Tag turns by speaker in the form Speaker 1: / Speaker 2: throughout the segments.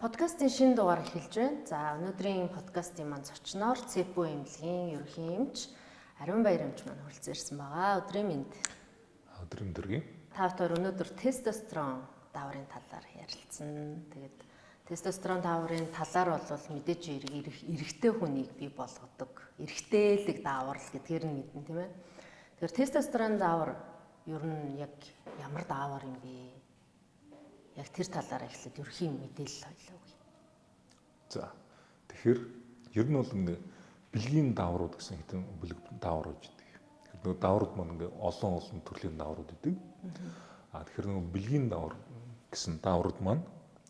Speaker 1: Подкастын шинэ дугаар эхэлж байна. За, өнөөдрийн подкастын маань зочноор ЦЭПУ эмнэлгийн ерөнхий эмч Ариунбаяр эмч маань хүрэлцэн ирсэн байгаа. Өдрийн мэнд.
Speaker 2: Өдрийн төргий.
Speaker 1: Та бүхэн өнөөдөр тестостерон дааврын талаар ярилцсан. Тэгээд тестостерон дааврын талаар бол мэдээж эрэгтэй хүнийг бий болгодог. Эрэгтэйлэг даавар л гэдгээр нь мэднэ, тийм ээ. Тэгэхээр тестостерон даавар ер нь яг ямар даавар юм бэ? Яг тэр талаараа эхлээд ерөнхий мэдээлэл хоёлаа өгье.
Speaker 2: За, тэгэхээр ер нь бол ингээ бэлгийн дааврууд гэсэн хэдэн бүлэг дааврууд гэдэг. Тэгэхээр нөгөө дааврууд маань ингээ олон олон төрлийн дааврууд гэдэг. А тэгэхээр нөгөө бэлгийн даавар гэсэн дааврууд маань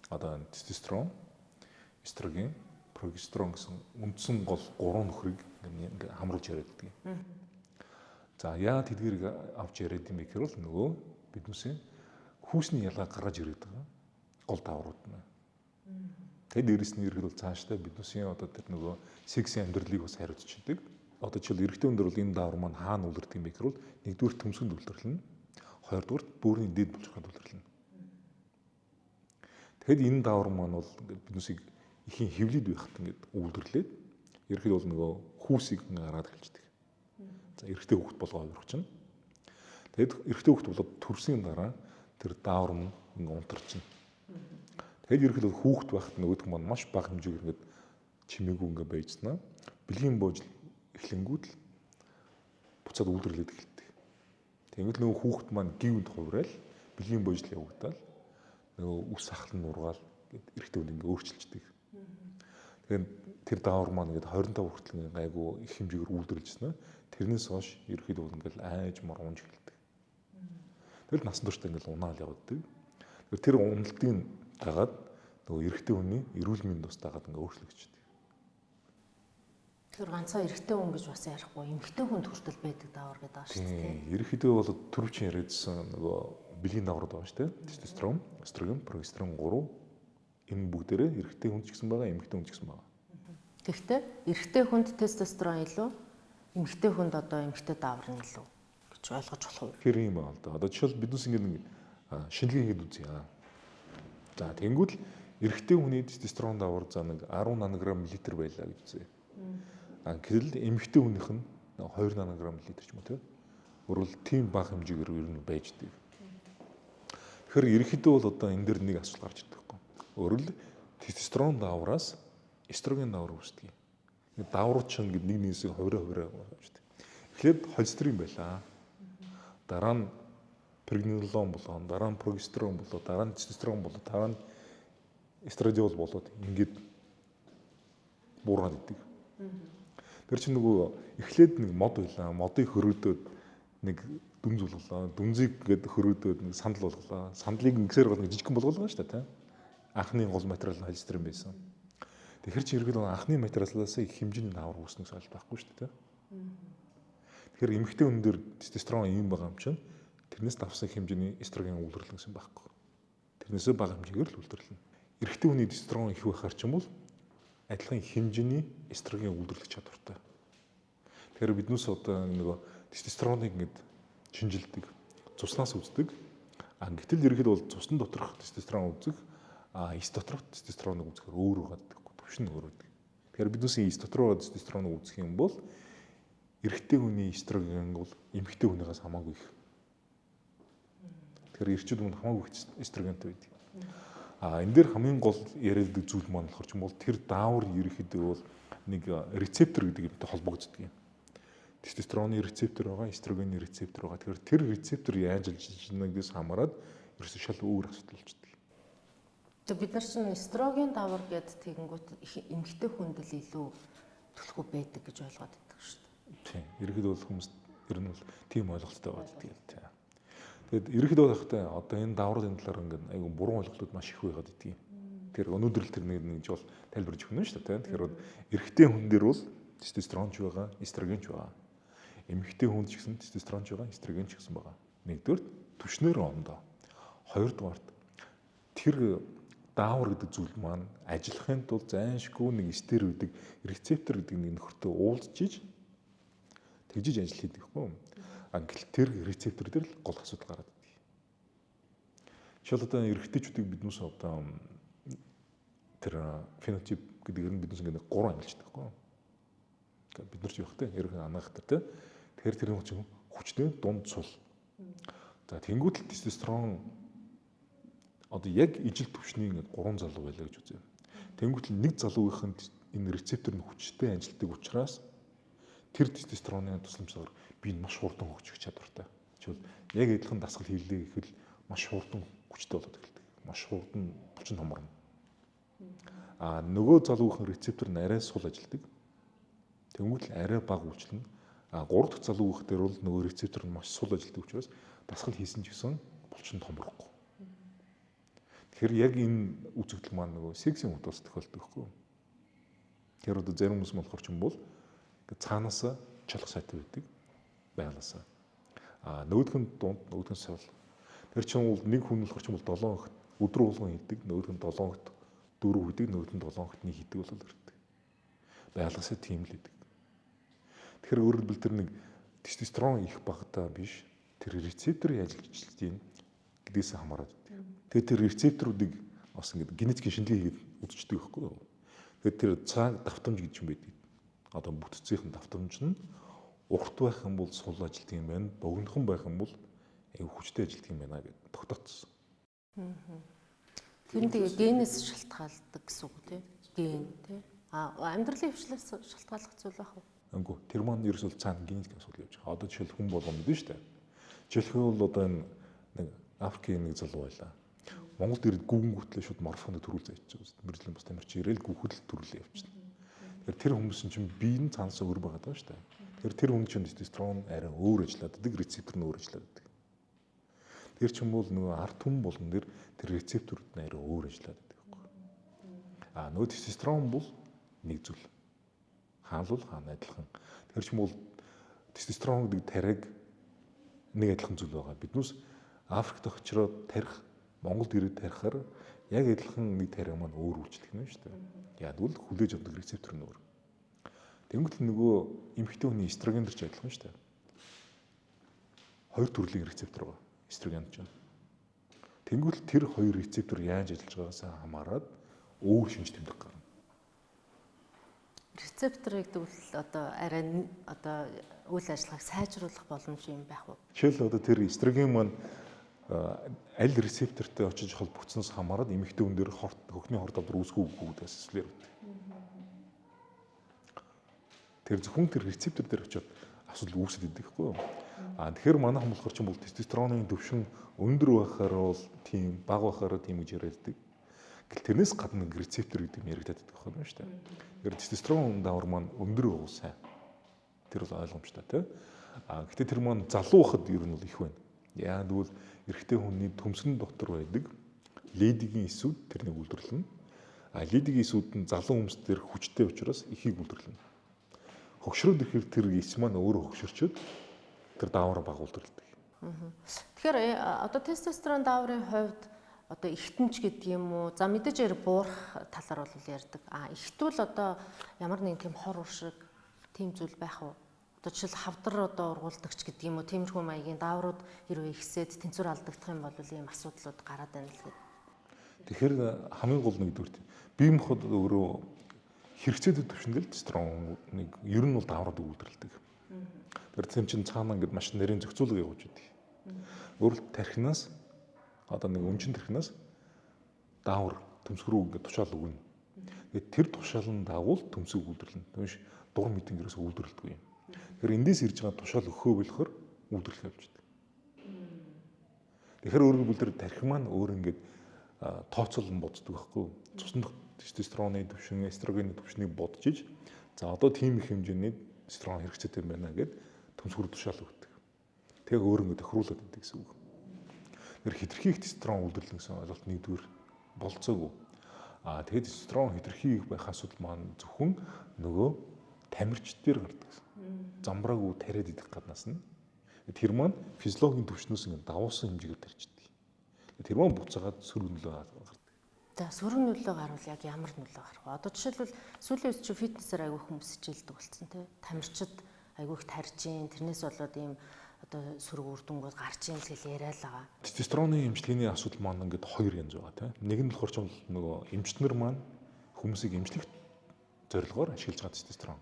Speaker 2: одоо тестостерон, эстроген, прогестерон гэсэн үндсэн гол гурван нөхрийг ингээ хамруулж яриад байдаг. За, яагаад тэдгэрийг авч яриад юм бэ гэхээр бол нөгөө биднээсээ хүүсний ялгаа гаргаж ирээд байгаа гол дааврууд нь. Тэгээд дээрэс нь ерхэд бол цаашдаа биднээсийн одоо тэр нөгөө сексийн амьдралыг бас хариуцчихдаг. Одоо жишээл эрэгтэй хүн дээр бол энэ даавар маань хаана үлрдэг юм бэ гэхээр бол нэгдүгээр төмсгөнд үлрэрлэнэ. Хоёрдугаар бөөрийн дээд булчирхайд үлрэрлэнэ. Тэгэхэд энэ даавар маань бол ингээд биднээсийг ихийн хөвлөд байхад ингээд үйлдэрлээд ерхэд бол нөгөө хүүсийг гаргаад эхэлждэг. За, эрэгтэй хүүхэд болгоо авирах чинь. Тэгэд эрэгтэй хүүхэд болоод төрсний дараа тэр даавар нь ингээ унтарчна. Тэгэд ерхэд бол хүүхэд байхад нөгөөх маань маш бага хэмжээгээр ингээд чимээгүй ингээ байжснаа. Бэлгийн боожил эхлэнгүүд л буцаад үйлдэрлээд эхэлдэг. Тэгвэл нөгөө хүүхэд маань гівэнд хувраал бэлгийн боожил явагдаад нөгөө үс сахал нь ургаал гэд эрэгтэй хүн ингээ өөрчилждэг. Тэгэхээр тэр даавар маань ингээд 25 хүртэл ингээ гайгүй их хэмжээгээр үйлдвэрлэжсэн. Тэрнээс хойш ерөөхдөө бол ингээл айжмар унж эхэлдэг. Тэгэл насан туршдаа ингээл унаал явдаг. Тэгэхээр тэр уналтын дагаад нөгөө эрэгтэй хүний эрүүл мэнд бас дагаад ингээ өөрчлөгдчихдөг.
Speaker 1: Тэгэхээр ганцхан эрэгтэй хүн гэж бас ярихгүй, эмэгтэй хүнд хүртэл байдаг даавар гэдэг байгаа шүү дээ.
Speaker 2: Ерөнхийдөө бол түрүүчийн яриадсан нөгөө бэлгийн дааврууд байгаа шүү дээ. Тестостерон, эстроген, прогестерон 3 энэ бүгдээрээ эрэгтэй хүнд ч гэсэн байгаа, эмэгтэй хүнд ч гэсэн байгаа.
Speaker 1: Тэгэхдээ эрэгтэй хүнд тестостерон илүү, эмэгтэй хүнд одоо эмэгтэй даавар нь илүү гэж ойлгож болох уу?
Speaker 2: Тэгэхээр юм байна л да. Одоо жишээл биднес ингэ нэг шинжилгээ хийгээд үзье. За, тэгэнгүүт л эрэгтэй хүний тестостерон даавар за нэг 10 нанограмм литр байлаа гэж үзье. А гэтэл эмэгтэй хүнийх нь 2 нанограмм литр ч юм уу, тийм. Өөрөлд тийм бага хэмжээгээр ер нь байж дэг. Тэгэхээр ерөнхийдөө бол одоо энэ дэр нэг асуудал гарч ирдэг байхгүй. Өөрөлд тестостерон даавраас эстроген даавар үүсдэг. Дааврууд чинь ингээд нэг нэгсийг хувираа хувираа явждаг. Эхлээд холестерин байлаа. Дараа нь прегнолон болоо, дараа нь прогестерон болоо, дараа нь тестостерон болоо, дараа нь эстрадиол болоод ингээд буураад идэг. Тэр чинь нөгөө эхлээд нэг мод байлаа. Модыг хөрөөдөөд нэг дүнз болголоо. Дүнзийг ингээд хөрөөдөөд нэг сандал болголоо. Сандлыг ингэсээр бол нэг жижигхэн болголоо шүү дээ, тийм. Анхны гол материал нь холестерин байсан. Тэгэхээр чи ерөөдөө анхны материалаас их хэмжээний даавар үүснэ гэсэн ойлголт байхгүй шүү дээ. Тэгэхээр эмэгтэй хүн дээр тестостерон ийм байгаа юм чинь тэрнээс давсан хэмжээний эстроген үйлдвэрлэн гэсэн байхгүй. Тэрнээсээ бага хэмжээгээр л үйлдвэрлэнэ. Эрэгтэй хүний тестостерон их байхаар ч юм бол адилхан хэмжээний эстроген үйлдвэрлэх чадвартай. Тэгэхээр биднээс одоо нөгөө тестостероныг ингээд шинжилдэг, цуснаас үздэг. А гэтэл ерөнхийдөө бол цусны доторх тестостерон үзэх, а эс доторх тестостероныг үзэхээр өөр байгаа. Төвшин өөр байдаг. Тэгэхээр биднээсээ эс дотор байгаа тестостероныг үзэх юм бол эрэгтэй хүний эстроген бол эмэгтэй хүнийгээс хамаагүй их. Тэгэхээр эрчүүд мөн хамаагүй их эстрогентэй байдаг. А энэ дээр хамгийн гол яриад зүйл маань болохоор ч юм бол тэр даавар ерөнхийдөө бол нэг рецептор гэдэг юмтай холбогддог юм. Тестостероны рецептор байгаа, эстрогены рецептор байгаа. Тэгэхээр тэр рецептор яаж ажиллаж байна гэдгээс хамаарат ерөөсөө шал өөр асуудал болчихдог.
Speaker 1: Тэг бид нар чинь эстроген даавар гэд тэгэнгүүт эмэгтэй хүнд л илүү түлхүү байдаг гэж ойлгоод байдаг шүү дээ.
Speaker 2: Тийм. Ерөнхийдөө бол хүмүүс ер нь бол тийм ойлголттой байдаг юм тийм. Тэгэд ерөнхийдөө байхдаа одоо энэ дааврын талаар ингээд айгу буруу ойлголтууд маш их байгаад идэв. Тэгэхээр өнөөдөр л тэр нэг жол тайлбарж өгнө шүү дээ. Тэгэхээр эрэгтэй хүн дээр бол тестостерон ч байгаа, эстроген ч байгаа. Эмэгтэй хүнд ч гэсэн тестостерон ч байгаа, эстроген ч гэсэн байгаа. Нэгдүгээр түвшнээр ондоо. Хоёрдугаарт тэр даавар гэдэг зүйл маань ажиллахын тулд зайшгүй нэг эстер гэдэг рецептор гэдэг нэг нөхөртөө уулзчиж тэгжиж ажил хийдэг байхгүй юу? А гэтэл тэр рецептор дээр л гол асуудал гараад идэг. Жишээл одоо эрэгтэйчүүдийг биднээс одоо Тэр фенотип гэдэг нь биднес ингээд гурван ангилчдаг байхгүй юу? Бид нар ч явах те ерөнхий анаах тэр те. Тэгэхээр тэр нэг чинь хүчтэй дунд сул. За тэнгуут л тестостерон одоо яг ижил түвшний ингээд гурван залуу байлаа гэж үзье. Тэнгуут л нэг залуугийнх нь энэ рецептор нь хүчтэй ажилладаг учраас тэр тестостероны тусламжлаар би маш хурдан хөгжих чадвартай. Жишээл яг адилхан дасгал хийлээ гэхэд маш хурдан хүчтэй болоод эхэлдэг. Маш хурдан булчин томорно. А нөгөө залуугийн рецептор нь арай сул ажилладаг. Тэнгүүт л арай бага үйлчлэнэ. А гурав дахь залуугийнх дээр бол нөгөө рецептор нь маш сул ажилладаг учраас дасгал хийсэн ч гэсэн булчин томрохгүй. Тэгэхээр яг энэ үзэгдэл маань нөгөө сексийн хувьд бас тохиолддог байхгүй юу? Тэр одоо зарим хүмүүс болохоор ч юм бол цаанаасаа чалах сайтай байдаг байгалаасаа. А нөгөөх нь дунд, нөгөөх нь сул. Тэр чинь бол нэг хүн болохоор ч юм бол 7 хоногт өдөр болгон хийдэг, нөгөөх нь 7 хоногт 4 хийдэг, нөгөөх нь 7 хоногт 1 хийдэг бол ирдэг. Байгалаасаа тийм л идэг. Тэгэхээр өөрөөр хэлбэл тэр нэг тестостерон их багтаа биш, тэр рецептор яаж ажиллаж гэдгээс хамаарат байдаг. Тэгээд тэр рецепторуудыг бас ингээд генетикийн шинжилгээ хийгээд үзчихдэг байхгүй юу? Тэгээд тэр цаг давтамж гэж юм байдаг. Одоо бүтцийнхэн давтамж нь урт байх юм бол сул ажилтдаг юм байна, богинохон байх юм бол аюу хүчтэй ажилтдаг юм байна гэд тогтооцсон.
Speaker 1: Тэр нь тэгээ генээс шалтгаалдаг гэсэн үг тий? Ген тий? А амьдралын хвшлээс шалтгааллах зүйл байх уу?
Speaker 2: Үгүй. Тэр маань ерөөсөө цаана генетик асуудал явж байгаа. Одоо жишээл хүн болгон мэдэн шүү дээ. Жишээлбэл одоо энэ нэг Африкийн нэг залуу байлаа. Монголд ирээд гүгэнгүүтлээ шууд морфоны төрүүл заяачих байсан. Мэржлийн бас тамирч ирээл гүхэл төрүүлээ явчихна. Тэгэхээр тэр хүмүүс чинь бие нь цаанасаа өөр байгаа даа шүү дээ. Тэгэхээр тэр хүн чинь тестостерон арай өөр ажиллаад байдаг, рецептор нь өөр ажиллаад байдаг. Тэр чинь бол нөгөө ард түмэн болгон дээр тэр рецепторууд нь арай өөр ажиллаад байдаг байхгүй. А нөгөө тестостерон бол нэг зүйл. Хаалвал хаана адилхан. Тэр чинь бол тестостерон гэдэг тариаг нэг адилхан зүйл байгаа. Биднээс Африкт очроод тарих, Монголд ирээд тарихаар яг адилхан нэг тариа маань өөр үйлчлэх нь шүү дээ. Яг бол хүлээж авдаг рецептор нь өөр. Тэнгүүт нөгөө эмэгтэй хүний эстроген дэр ч адилхан шүү дээ. Хоёр төрлийн рецептор байгаа. Эстроген ч. Тэнгүүт тэр хоёр рецептор яаж ажиллаж байгаас хамаарат өөр шинж тэмдэг гарна.
Speaker 1: Рецепторыг тэгвэл одоо арай одоо үйл ажиллагааг сайжруулах боломж юм байх уу?
Speaker 2: Жишээл одоо тэр эстроген маань аль рецептортой очиж холбогдсоноос хамаарат эмэгтэй хүн дээр хорт хөхний хорт давбар үүсэх үгүй гэдгээс эсвэл яригддаг. Тэр зөвхөн тэр рецептор дээр очиод асуудал үүсэт идэг байхгүй юу? А тэгэхээр манайхан болохоор ч юм бол тестостероны түвшин өндөр байхаар бол тийм, бага байхаар тийм гэж яриад идэг. Гэтэл тэрнээс гадна рецептор гэдэг юм яригдаад байдаг байхгүй юу шүү дээ. Тэгэхээр тестостерон давар маань өндөр байвал сайн. Тэр бол ойлгомжтой тий. А гэтээ тэр маань залуу байхад ер нь бол их байна. Яагаад гэвэл эрэгтэй хүний төмсөн дотор байдаг ледигийн эсүүд тэрнийг үйлдвэрлэнэ. А ледигийн эсүүд нь залуу хүмүүс дээр хүчтэй учраас ихийг үйлдвэрлэнэ. Хөгшрөөд ирэхээр тэр эс маань өөрөө хөгшөрчөөд тэр даавар бага үйлдвэрлэдэг.
Speaker 1: Тэгэхээр одоо тестостерон дааврын хувьд одоо ихтэнч гэдэг юм уу? За мэдээж ярь буурах талаар бол ярьдаг. А ихтвэл одоо ямар нэгэн тийм хор уршиг тийм зүйл байх уу? Одоо жишээл хавдар одоо ургуулдагч гэдэг юм уу? Тиймэрхүү маягийн дааврууд хэрвээ ихсээд тэнцвэр алдагдах юм бол ийм асуудлууд гараад байна л гэдэг.
Speaker 2: Тэгэхээр хамгийн гол нэгдүгээр бие махбод өөрөө хэрэгцээтэй түвшинд л тестостероныг ер нь бол дааврууд үйлдвэрлэдэг. Тэр тийм чинь цаана ингээд маш нарийн зохицуулга явуулж байдаг. Өөрөлд тархинаас одоо нэг өмчин тархинаас даавар төмсг рүү ингээд тушаал өгнө. Тэгээд тэр тушаал нь дагуул төмсөг үйлдвэрлэнэ. Түүнш дур мэдэн ерөөсөө үйлдвэрлэдэггүй юм. Тэгэхээр эндээс ирж байгаа тушаал өгөхөө болохоор үйлдвэрлэх явждаг. Тэгэхээр өөрөөр хэлбэл тэр тархи маань өөр ингээд тооцоолон боддог байхгүй юу? Цуснд тестостероны түвшин, эстрогены түвшнийг бодож иж за одоо тийм их хэмжээний тестостерон хэрэгцээтэй юм байна гэд төмсгөр тушаал өгдөг. Тэгээ өөр ингээд тохируулаад байдаг гэсэн үг. Тэр хэтэрхий их тестостерон үйлдвэрлэн гэсэн ойлголт нэгдүгээр болцоогүй. Аа тэгээд тестостерон хэтэрхий их байх асуудал маань зөвхөн нөгөө тамирч дээр гардаг гэсэн. Замбраагүй тариад идэх гаднаас нь. Тэр маань физиологийн түвшнөөс ингээд давуулсан хэмжээгээр тарьждаг. Тэр маань буцаагаад сөрөг нөлөө гардаг.
Speaker 1: За сөрөг нөлөө гарвал яг ямар нөлөө гарах вэ? Одоо жишээлбэл сүүлийн үед чи фитнесээр айгүй хүмүүс хичээлдэг болсон тий. Тамирчид айгүй их тарж гин тэрнээс болоод ийм одоо сөрөг үр дүнгууд гарч ийн л гэл яриа л байгаа.
Speaker 2: Тестостероны эмчилгээний асуудал маань ингээд хоёр янз байгаа тий. Нэг нь болохоор ч нөгөө эмчнэр маань хүмүүсийг эмчлэх зорилгоор ашиглаж байгаа тестостерон.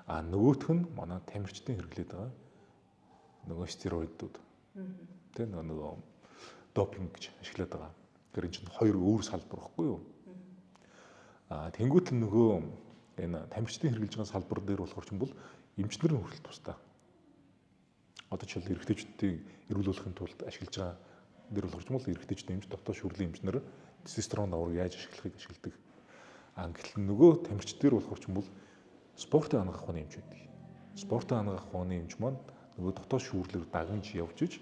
Speaker 2: А нөгөөх нь манай тамирчдын хэрэглээд байгаа нөгөө стероидууд. Тэ нөгөө допинг гэж ашиглаад байгаа. Тэгэхээр энэ чинь хоёр өөр салбар байхгүй юу? А тэнгуут л нөгөө энэ тамирчдын хэрэглэж байгаа салбар дээр болохоор ч юм бол эмчнэр нь хүртэл тусдаа. Одоо жишээл эрэгтэйчүүдийг эрүүл болохын тулд ашиглаж байгаа дээр болохоор ч юм бол эрэгтэйчүүд эмч дотоод шүрлийн эмчнэр тестостерон даврыг яаж ашиглахыг ашигладаг. А гэтэл нөгөө тамирчид дээр болохоор ч юм бол спортын анагаах ухааны эмч байдаг. Спортын анагаах ухааны эмч маань нөгөө дотоод шүүрлэг дагнж явж иж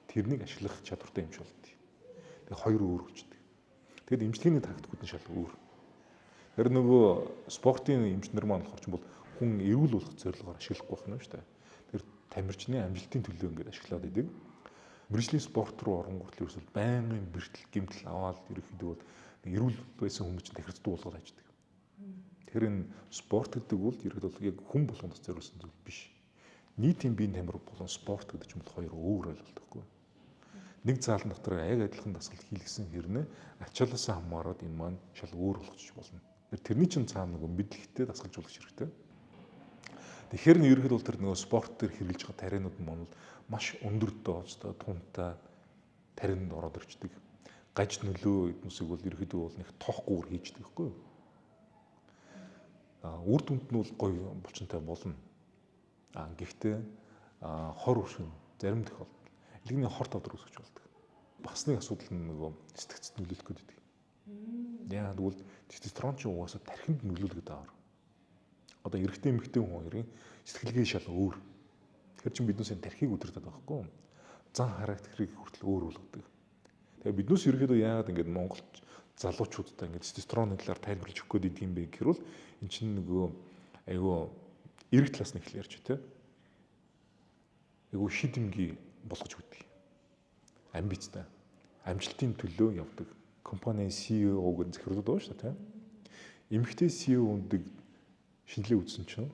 Speaker 2: тэрнийг ашиглах чадвартай эмч болдог. Тэгээ хоёр өөр болчдөг. Тэгэд эмчилгээний тактикууд нь шал өөр. Тэр нөгөө спортын эмчнэр маань болохоор ч юм бол хүн эрүүл болох зорилгоор ашиглахгүй байх нь шүү дээ. Тэр тамирчны амжилтын төлөө ингээд ашиглаад идэг. Мэргэжлийн спорт руу оронгуут л ерөөсөл байнгын бэртэл гэмтэл аваад ерөөхдөө бол эрүүл байсан хүмүүс чинь тахирддаг болгоод аждаг. Тэгэхээр энэ спорт гэдэг бол ерөөхдөө бол яг хүн болгонд зориулсан зүйл биш. Нийтийн биеийн тамир болон спорт гэдэг чинь бол хоёр өөр ойлголт байхгүй. Нэг заалан дотор яг адилхан дасгал хийлгэсэн хэрнээ ачаалаасаа хамаарат энэ маань шал өөр болгочих болно. Тэрний чинь цаана нөгөө мэдлэгтэй дасгалжуулагч хэрэгтэй. Тэгэхээр нь ерөөхдөө бол тэр нөгөө спорт дээр хэрэглэж байгаа тарианууд нь бол маш өндөр дозтой, тунтай тарианд ороод ирчдэг. Гаж нөлөө эднүсийг бол ерөөхдөө бол нэг тоохгүйгээр хийждэг байхгүй юу? А үр дүнд нь бол гоё булчинтай болно. А гэхдээ хор өршин зарим тохиолдолд илгэний хор тавдар үүсгэж болдог. Бас нэг асуудал нь нөгөө сэтгцэд нөлөөлөх гэдэг. Яагаад гэвэл тестостерон чинь угаасаа тархинд нөлөөлдөг даа. Одоо эрэгтэй эмэгтэй хүн хоёрын сэтгэлгээ шал өөр. Тэгэхээр чинь биднээс энэ тархийг удирдах байхгүй юу? Зан характерыг хүртэл өөр болгодог. Тэгээ биднээс ерөөхдөө яагаад ингэж Монгол залуучуудтай ингэж тестостероны талаар тайлбарлаж өгөх гээд идэв юм бэ гэхээр бол эн чинь нөгөө айгүй эрэг талаас нь эхлэе ярьж тэ. Айгүй шидэмгий болгож өгдөг. Амбицтай. Амжилтын төлөө явдаг. Компани CEO гэдэг захирлууд байгаа шүү дээ, тэ. Эмэгтэй CEO-ндыг шинжилгээ үзсэн чинь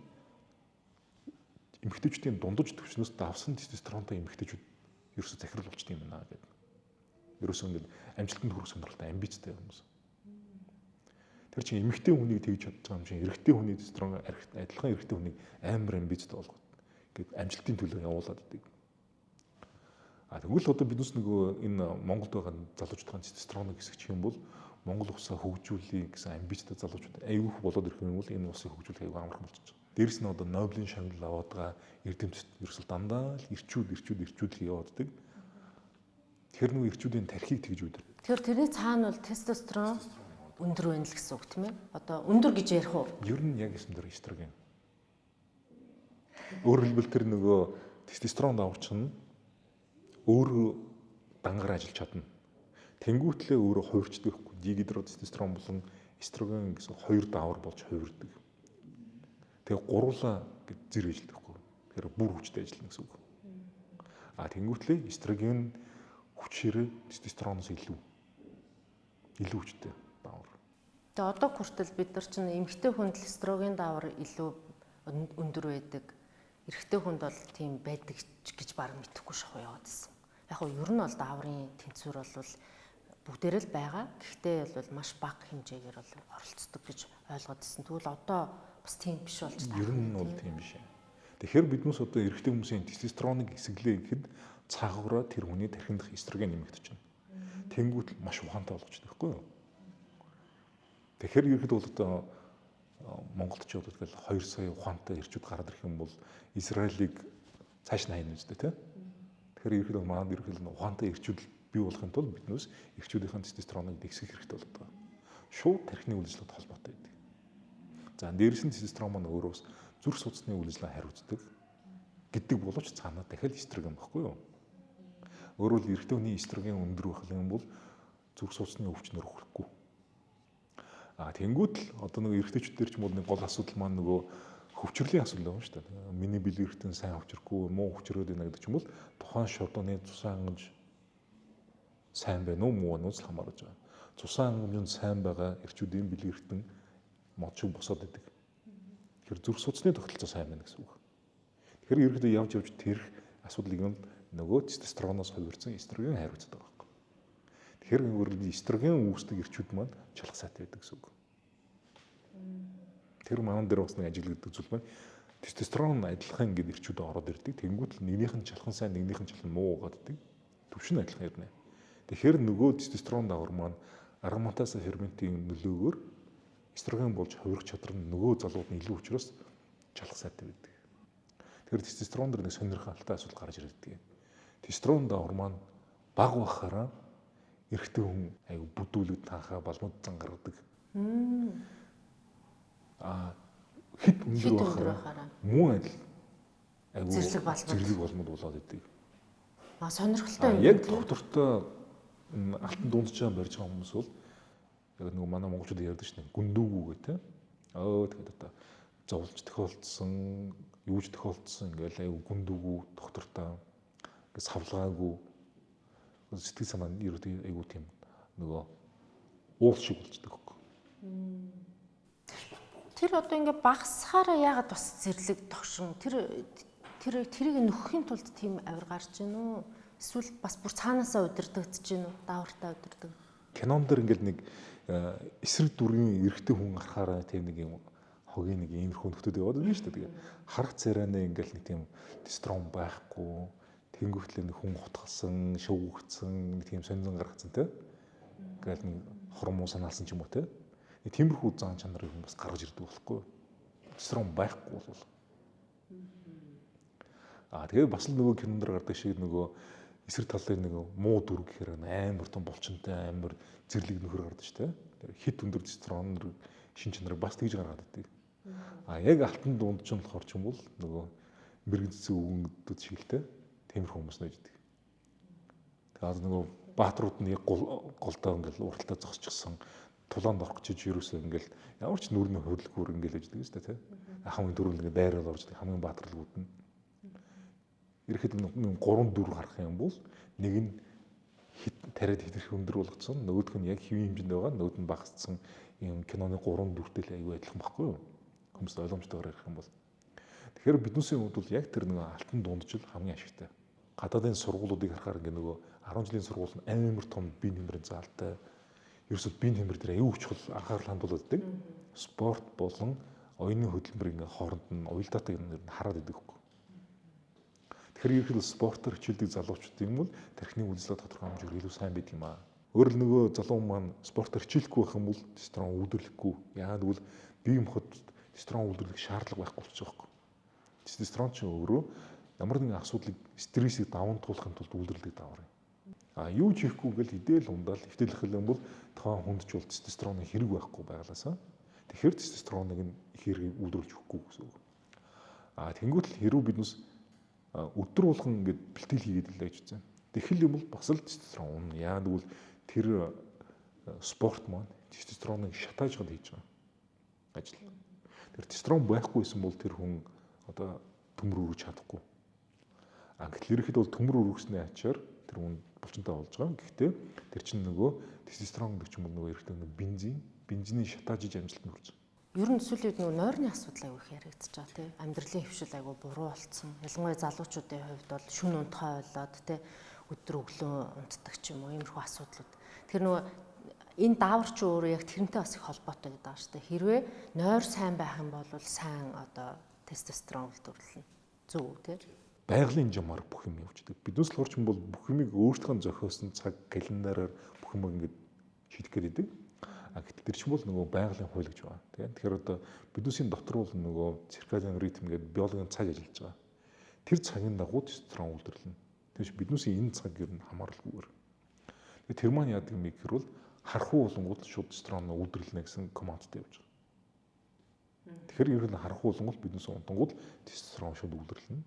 Speaker 2: эмэгтэйчүүдийн дундаж төвшнөөс давсан тестостеронтой эмэгтэйчүүд ерөөсө захирал болчтой юм байна гэдэг. Ерөөсөө ингээд амжилтанд хүрэх сонирхолтой амбицтай хүмүүс. Тэр чинь эмэгтэй хүнийг тэгж чадж байгаа юм чинь эрэгтэй хүний тестостерон адилхан эрэгтэй хүнийг амар амбицтай болгоод ингээд амжилтын төлөө явуулаад идэг. А тэгвэл одоо биднес нөгөө энэ Монголд байгаа залуучуудын тестостероныг хэсэгчих юм бол Монгол улсаа хөгжүүлэе гэсэн амбицтай залуучууд аюух болоод ирэх юм бол энэ улсыг хөгжүүлэх аюу амархан болчихж байгаа. Дээрс нь одоо Нобелийн шагнал аваад байгаа эрдэмтэд ерөөсөл дандаа л ирчүүд л явааддаг. Тэр нөгөө ирчүүдийн тархийг тэгж үдэр.
Speaker 1: Тэгэхээр тэрний цаана бол тестостерон өндөр байна л гэсэн үг тийм ээ. Одоо өндөр гэж ярих уу?
Speaker 2: Ер нь яг эсэм дээр эстроген. Өөрөөр хэлбэл тэр нөгөө тестостерон даварч нь өөрөө дангаар ажиллаж чадна. Тэнгүүтлээ өөрөө хувирчдаг байхгүй. Дигидротестостерон болон эстроген гэсэн хоёр даавар болж хувирдаг. Тэгээ гуруулаа гэж зэрэг ажилладаг байхгүй. Тэгэхээр бүр хүчтэй ажиллана гэсэн үг. А тэнгүүтлээ эстроген хүчээр тестостероноос илүү хүчтэй даавар.
Speaker 1: Тэгээ одоо хүртэл бид нар чинь эмэгтэй хүнд эстроген даавар илүү өндөр байдаг. Эрэгтэй хүнд бол тийм байдаг гэж баг мэдэхгүй шахуу яваад байсан. Яг нь ер нь бол дааврын тэнцвэр бол бүгдээрээ л байгаа. Гэхдээ бол маш бага хэмжээгээр бол оролцдог гэж ойлгоод ирсэн. Тэгвэл одоо бас тийм биш болж
Speaker 2: таарна. Ер нь бол тийм биш. Тэгэхээр биднээс одоо эрэгтэй хүмүүсийн тестостероныг эсэглээ гэхэд цаагаараа тэр хүний тархинд эстроген нэмэгдэж байна. Тэнгүүт л маш ухаантай болгочдөг байхгүй юу? Тэгэхээр ерхэд бол одоо Монголд ч одоо тэгэл 2 сая ухаантай эрчүүд гараад ирэх юм бол Израилийг цааш нь хайна үстэй тий. Тэгэхээр ерхэд бол манад ерхэд ухаантай эрчүүд бий болохын тулд биднээс эрчүүдийн тестостероныг дэвсгэх хэрэгтэй болдог. Шууд тархины үйл ажиллагатай холбоотой байдаг. За дээрээс нь тестостерон маань өөрөө бас зүрх судасны үйл ажиллагаа хариуцдаг гэдэг боловч цаанаа дахиад эстроген багхгүй юу? Өөрөөр хэлбэл эрэгтэй хүний эстроген өндөр байх юм бол зүрх судасны өвчнөр хүрэхгүй. А тэнгуут л одоо нэг эрэгтэйчүүд дээр ч юм уу нэг гол асуудал маань нөгөө хөвчрлийн асуудал байгаа шүү дээ. Миний бэлэг эргэтэн сайн хөвчрөхгүй, муу хөвчрөөд байна гэдэг ч юм бол тухайн шодооны цусан хангамж сайн байна уу, муу байна уу л хамаарч байгаа. Цусан хангамж нь сайн байгаа эрчүүдийн бэлэг эргэтэн мод шиг босоод идэг. Тэгэхээр зүрх судасны тогтолцоо сайн байна гэсэн үг. Тэгэхээр ерөнхийдөө явж явж тэрх асуудлыг нь нөгөө тестостероноос хувирсан эстроген хариуцдаг байгаа байхгүй. Тэгэхээр өөрөөр эстроген үүсдэг эрчүүд маань чалах сайтай байдаг гэсэн үг. Тэр манан дээр бас нэг ажиглагддаг зүйл байна. Тестостерон адилхан ингээд эрчүүд ороод ирдэг. Тэнгүүт л нэгнийх нь чалхан сайн, нэгнийх нь чалхан муу байгаад идэг. Төвшин адилхан ирнэ. Тэгэхээр нөгөө тестостерон даавар маань ароматаз ферментийн нөлөөгөөр эстроген болж хувирах чадвар нь нөгөө залууд нь илүү учраас чалах сайтай байдаг. Тэгэхээр тестостерон дэр нэг сонирхолтой асуудал гарч ирдэг. Тестостерон даавар маань бага байхаараа эрэгтэй хүн айгу бүдүүлэг таахаа балмууд зан гаргадаг. Аа хит өндөр байхаараа муу адил айгу зэрлэг балмууд болоод идэг.
Speaker 1: Аа сонирхолтой юм.
Speaker 2: Яг доктортой алтан дундчаа барьж байгаа хүмүүс бол яг нөгөө манай монголчууд ярьдаг шнэ гүндүүгүү гэх тээ. Тэгээд одоо зовлонч тохиолдсон, юу ч тохиолдсон ингээл айгу гүндүүгүү доктортой ингээд савлгаагүй сэтгэл санаа нь ерөөдөө айгу тийм нөгөө уул шиг болчдөг хөөх.
Speaker 1: Тэр одоо ингээ багасхаараа яагаад бас зэрлэг тогшин тэр тэрийг нөхөхийн тулд тийм авир гарч гин үү? Эсвэл бас бүр цаанаасаа удирдагдаж гин үү? Даавартай удирдаг.
Speaker 2: Кинон дэр ингээл нэг эсрэг дүргийн эрэгтэй хүн гарахаараа тийм нэг юм хогийн нэг иймэрхүү нөхдүүд яваад байна шүү дээ. Тэгээ харах царайнаа ингээл нэг тийм тестостерон байхгүй тэнгүүтлээ нэг хүн хутгалсан, шөвгөгдсөн, нэг тийм сонин гаргацсан те. Ингээл нэг хормоо санаалсан ч юм уу те. Нэг тиймэрхүү зан чанарыг хүн бас гаргаж ирдэг болохгүй. Тестостерон байхгүй бол. Аа тэгээд бас л нөгөө кинон дэр гардаг шиг нөгөө эсрэг талын нэг муу дүр гэхээр амар том булчинтай амар зэрлэг нөхөр гардаг шүү дээ. Хит өндөр тестостерон шин чанарыг бас тэгж гаргаад идэг. А яг алтан дунд ч болохоор ч юм бол нөгөө мэрэгэн цэцэг өвгөнгөд шиг л те. Тиймэрхүү хүмүүс нэж идэг. Тэгээд нөгөө бааtruуд нь яг голдоо ингээл урталтаа зогсчихсон тулаанд орох гэж юусоо ингээл ямар ч нүрний хувирлгүүр ингээл яждаг шүү дээ те. Хамгийн түрүүнд ингээ дайрал орж идэг хамгийн баатарлгууд нь. Ирэхэд 3 4 харах юм бол нэг нь тариад хэтэрхий өндөр болгоцсон, нөгөөх нь яг хэвийн хэмжээнд байгаа, нөгөөд нь багассан юм киноны 3 4-тэй л аюу адилхан байхгүй юу? Хүмүүст ойлгомжтойгоор ярих юм бол. Тэгэхээр биднээсийн хувьд бол яг тэр нэг алтан дундчил хамгийн ашигтай. Гадаадын сургуулиудыг харахаар ингээ нөгөө 10 жилийн сургууль нь амар том бие нэмрийн заалтай. Ерөөсөө бие нэмэр дээр аюу чухал анхаарал хандуулдаг. Спорт болон оюуны хөдөлмөр ингээ хооронд нь уялдаатай юм хараад идэг хөөх. Тэгэхээр ерөнхийдөө спортоор хичээлдэг залуучууд юм бол тархины үйлчлэл тодорхой хэмжээгээр илүү сайн байдаг юм аа. Өөрөөр нөгөө залуу маань спортоор хичээлэхгүй байх юм бол тестостерон үйлдвэрлэхгүй. Яагаад гэвэл бие махбод тестостерон үйлдвэрлэх шаардлага байхгүй болчих жоох. Тестостерон ч өөрөө ямар нэгэн асуудлыг стрессийг даван туулахын тулд үйлдвэрлэдэг давар юм. А юу ч хийхгүй ингээл хідээл ундаал хэвтэлэх юм бол тухайн хүнд ч бол тестостероны хэрэг байхгүй байгалаасаа. Тэгэхээр тестостероныг нь их хэрэг үйлдвэрлэж өгөхгүй гэсэн үг. А тэнгуут л хэрүү биднес өдөр болгон ингээд бэлтгэл хийгээд л байж үзэн. Тэгэхэл юм бол бас л тестостерон унна. Яа гэвэл тэр спорт маань тестостероныг шатааж гад хийж байгаа ажил. Тэр тестостерон байхгүйсэн бол тэр хүн одоо төмөр өргөж чадахгүй. А гэтэл ерөнхийдөө бол төмөр өргөсний ачаар тэр хүн булчинтай болж байгаа. Гэхдээ тэр чинь нөгөө тестостерон гэдэг ч юм уу нөгөө эрэгтэй нөгөө бензиний шатааж иж амжилтанд хүрч байгаа.
Speaker 1: Ер нь сүүлийн үед нөгөө нойрны асуудал аягүй их яригдчихэж байгаа тий. Амьдралын хвшил аягүй буруу болцсон. Ялангуяа залуучуудын хувьд бол шүн унтахаа болоод тий өдөр өглөө унтдаг ч юм уу иймэрхүү асуудлууд. Тэр нөгөө энэ даавар чи өөрөө яг тэрнтэй бас их холбоотой гэдэг байгаа шүү дээ. Хэрвээ нойр сайн байх юм бол сайн одоо тестостерон үйлдвэрлэнэ. Зөв үү тий?
Speaker 2: Байгалийн жамаар бүх юм явждаг. Биднээс л хурчин бол бүх юмыг өөртөө зохиосон цаг календараар бүх юм ингээд шийдэх гээд идэг. А гэтэл тэр чинь бол нөгөө байгалийн хууль гэж байгаа. Тийм. Тэгэхээр одоо биднээсийн дотор бол нөгөө циркадиан ритм гэдэг биологийн цаг ажиллаж байгаа. Тэр цагийн дагуу тестостерон үйлдвэрлэнэ. Тэгвэл биднээсийн энэ цаг ер нь хамааралгүйгээр. Тэгэхээр тэр маань яадаг юм бэ гэхээр бол харахуу болонгууд шууд тестостерон үйлдвэрлэнэ гэсэн командтай явж байгаа. Тэгэхээр ерөнхийдөө харахуу болонгууд биднээс унтангууд тестостерон шууд үйлдвэрлэнэ.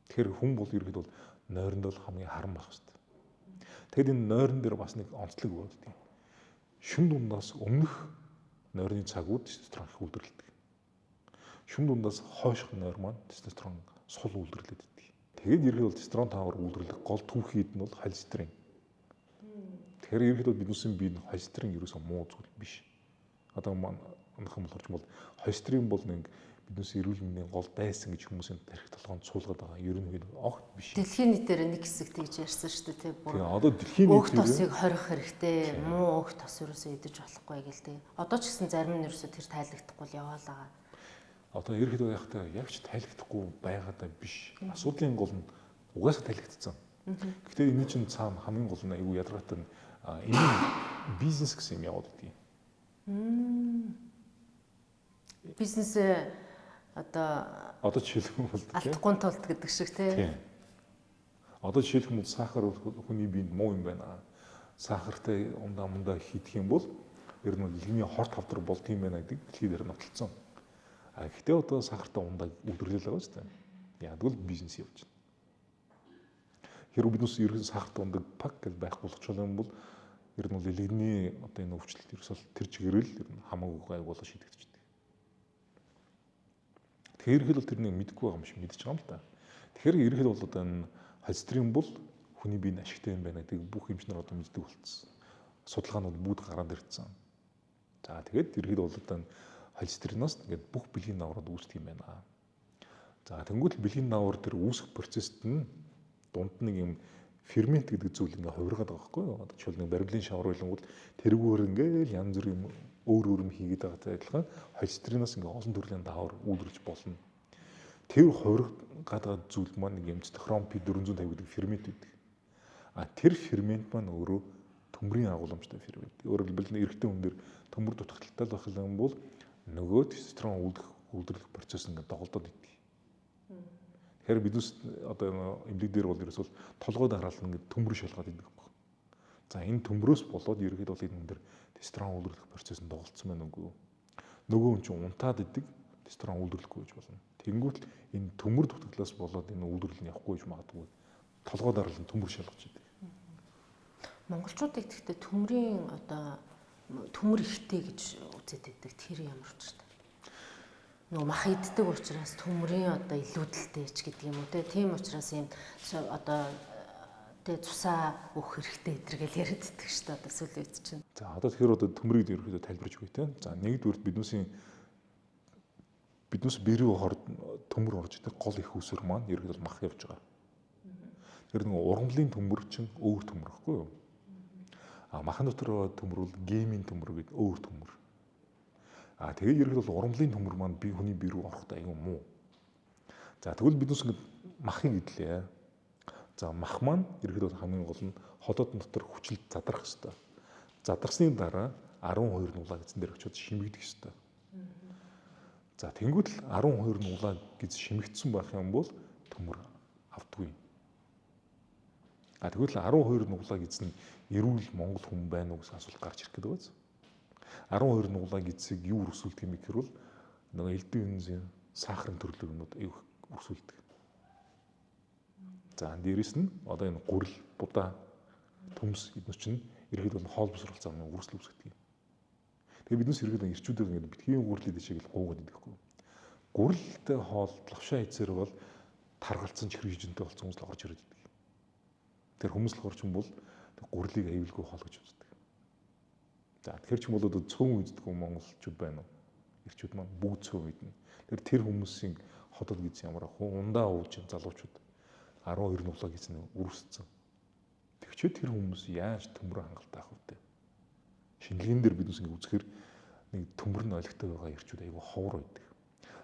Speaker 2: Тэгэхээр хүн бол ерөнхийдөө бол нойронд бол хамгийн харан байх хэрэгтэй. Тэгэхэд энэ нойрон дээр бас нэг онцлог байдаг. Шүн дундаас өмнөх нойрны цагууд тестостерон их үйлдвэрлэдэг. Шүн дундаас хойших нойр маань тестостерон сул үйлдвэрлэдэг. Тэгээд ерөнхийдөө бол тестостерон таавар үйлдвэрлэх гол түүхийд нь бол холестерин. Тэгэхээр ерөнхийдөө биднээсийн бие нь холестерин ерөөсөө муу зүйл биш. Одоо манайхан болохоор ч юм бол холестерин бол нэг биднээс эрүүл мэндийн гол дайсан гэж хүмүүсийн тархи толгойд суулгаад байгаа. Ер нь хэд огт биш.
Speaker 1: Дэлхийн нийтээр нэг хэсэг тэгж ярьсан шүү дээ, тий.
Speaker 2: Бүр одоо дэлхийн нийтээр
Speaker 1: өөх тосыг хорих хэрэгтэй. Муу өөх тос ерөөсөө идэж болохгүй гэл тий. Одоо ч гэсэн зарим нь ерөөсөө тэр тайлагдахгүй л яваал байгаа.
Speaker 2: Одоо ерхэд байхдаа яг ч тайлагдахгүй байгаадаа биш. Асуудлын гол нь угаасаа тайлагдсан. Гэхдээ энэ чинь цаана хамгийн гол нь айгүй ядаргаатай нь энэ бизнес гэсэн юм яваад байдгийг.
Speaker 1: Бизнес одоо
Speaker 2: жишээлх юм бол
Speaker 1: алдахгүй тулд гэдэг шиг тий.
Speaker 2: Одоо жишээлх юм бол сахар хүний биед муу юм байна. Сахартай ундаа мундаа хийдэх юм бол ер нь илгэний хорт хавдар болд юм байна гэдэг дэлхий дээр нотолцсон. А гэхдээ одоо сахартай ундаа үлдэрлэл байгаа шүү дээ. Яг л бизнес явж байна. Хэрвээ биднээс ерөөсөн сахартай ундаг пак гэж байхгүй болчихвол юм бол ер нь бол илгэний одоо энэ өвчлөлт ерөөсөө тэр чигээрэл ер нь хамаагүй гайг болоо шийдэгдчихдэг. Тэгэхээр ерөнхийдөө бол тэрнийг мэдэхгүй байгаа юм шиг мэдчихэж байгаа юм л та. Тэгэхээр ерөнхийдөө бол одоо энэ холестерин бол хүний биед ашигтай юм байна гэдэг бүх эмчнэр одоо мэддэг болцсон. Судалгаанууд бүгд гараад ирсэн. За тэгээд ерөнхийдөө бол одоо энэ холестериноос ингээд бүх бэлгийн даврууд үүсдэг юм байна. За тэнгуут бэлгийн давар тэр үүсэх процессд нь дунд нэг юм фермент гэдэг зүйл ингээ хувиргаад байгаа байхгүй юу? Одоо жишээл нэг барилын шавар байлангууд тэргүүр ингээл янз бүр юм өөр өөр юм хийгээд байгаатай адилхан холестериноос ингээ олон төрлийн даавар үйлдвэрлэж болно. Тэр хувиргаад байгаа зүйл маань нэг юм цитохром P450 гэдэг фермент байдаг. А тэр фермент маань өөрөө төмрийн агуулмжтай фермент. Өөрөөр хэлбэл эрэгтэй хүн дээр төмөр дутагдaltaй байх юм бол нөгөө тестостерон үйлдвэрлэх процесс ингээ доголдоод идэг. Тэгэхээр биднес одоо эмнэлэг дээр бол ерөөсөө толгой дараал ингээд төмөр шалгаад идэг байхгүй. За энэ төмрөөс болоод ерөөхдөө бол энэ хүн дээр тестостерон үйлдвэрлэх процесс нь доголдсон байна үгүй юу? Нөгөө хүн чинь унтаад идэг, тестостерон үйлдвэрлэхгүй гэж болно. Тэнгүүт л энэ төмөр дутагдлаас болоод энэ үйлдвэрлэл нь явахгүй гэж магадгүй. Толгой дараал нь төмөр шалгаж идэг.
Speaker 1: Монголчуудыг гэхдээ төмрийн одоо төмөр ихтэй гэж үзээд байдаг. Тэр ямар учиртай? Нөгөө мах иддэг учраас төмрийн одоо илүүдэлтэй ч гэдэг юм уу те. Тийм учраас ийм одоо тэ цусаа өгөх хэрэгтэй эдэргээл яриад иддэг шүү дээ одоо сүүлийн үед чинь.
Speaker 2: За одоо тэгэхээр одоо төмрийг ерөөхдөө тайлбарж өгье те. За нэгдүгürt биднээс бэрүү хор төмөр орж идэг гол их усэр маань ерөөхдөө мах явж байгаа. Тэр нөгөө ургамлын төмөр чинь өөр төмөр байхгүй юу? А махан дотор байгаа төмөр бол гемийн төмөр гэдэг өөр төмөр. А тэгээд ерөөхдөө бол ургамлын төмөр маань би хүний бие рүү орохдоо айгүй муу. За тэгвэл биднээс ингэ махыг идлээ. За мах маань ерөөхдөө хамгийн гол нь холоодон дотор хүчил задрах хэвээр. Задарсны дараа 12 нулаа гэсэн дээр очиод шимэгдэх хэвээр. За тэнгуут л 12 нулаа гэж шимэгдсэн байх юм бол төмөр авдаггүй. А тэгвэл 12 нуглаа гэсэн нь эрүүл монгол хүн байна уу гэсэн асуулт гарч ирэх гэдэг байна. 12 нуглаа гэдсийг юу өрсөлдөг юм гэхээр бол нөгөө элдв үнзийн сахарын төрлөг юмнууд өрсөлдөг. За дээрэс нь одоо энэ гурил, будаа, төмс эднүс чинь ерхэд бол хоол босрол замын өрсөл үүсгэдэг юм. Тэгээ биднес ерхэд ирчүүдээр ингээд битгий гурил идэж шиг л гуугаад идэх байхгүй. Гурилтай хоол лавшаа идсээр бол таргалцсан чихэр хижинтэй болсон хүмүүс л орж ирээд идэг. Тэр хүмүүс л орч юм бол гурилыг аюулгүй хоол гэж үздэг. За тэгэхээр ч юм бол одоо цөөн үздэг монголчууд байна уу? Ирчүүд маань бүгд цөөн идэнэ. Тэр тэр хүмүүсийн ходол гэсэн ямар ах ундаа ууж залуучууд 12 нулаа гэсэн үрсцэн. Тэгчээ тэр хүмүүс яаж төмөр хангалттай авах вэ? Шинжилгээнд дээр биднес ингэ үзэхээр нэг төмөр нь олигтой байгаа ирчүүд айгүй ховор байдаг.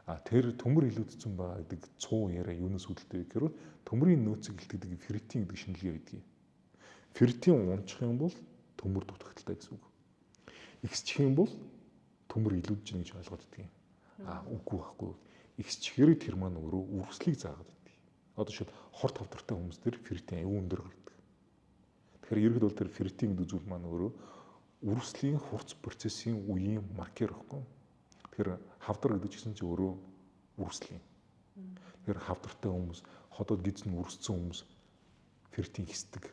Speaker 2: А тэр төмөр илүүдсэн байгаа гэдэг цуу яриа юунаас үүдэлтэй вэ гэхээр төмрийн нөөцийг илтгэдэг ферритин гэдэг шинжилгээ байдаг. Ферритин унчих юм бол төмөр дутагдaltaй гэсэн үг. Ихсчих юм бол төмөр илүүдж гэнэ гэж ойлгоод байдаг юм. А үгүй байхгүй. Ихсчихээр тэр маань өөрөө үрслийг заагаад байдаг. Одоо шил хорт хавдартай хүмүүс төр ферритин аюу өндөр гардаг. Тэгэхээр ерхэд бол тэр ферритин гэдэг зүйл маань өөрөө үрслийн хурц процессын үеийн маркер байхгүй. Тэгэхээр хавдар гэдэг чинь өөрөө үрслийн. Тэгэхээр хавдартай хүмүүс, ходоод гизэн үрссэн хүмүүс ферритин хийсдэг.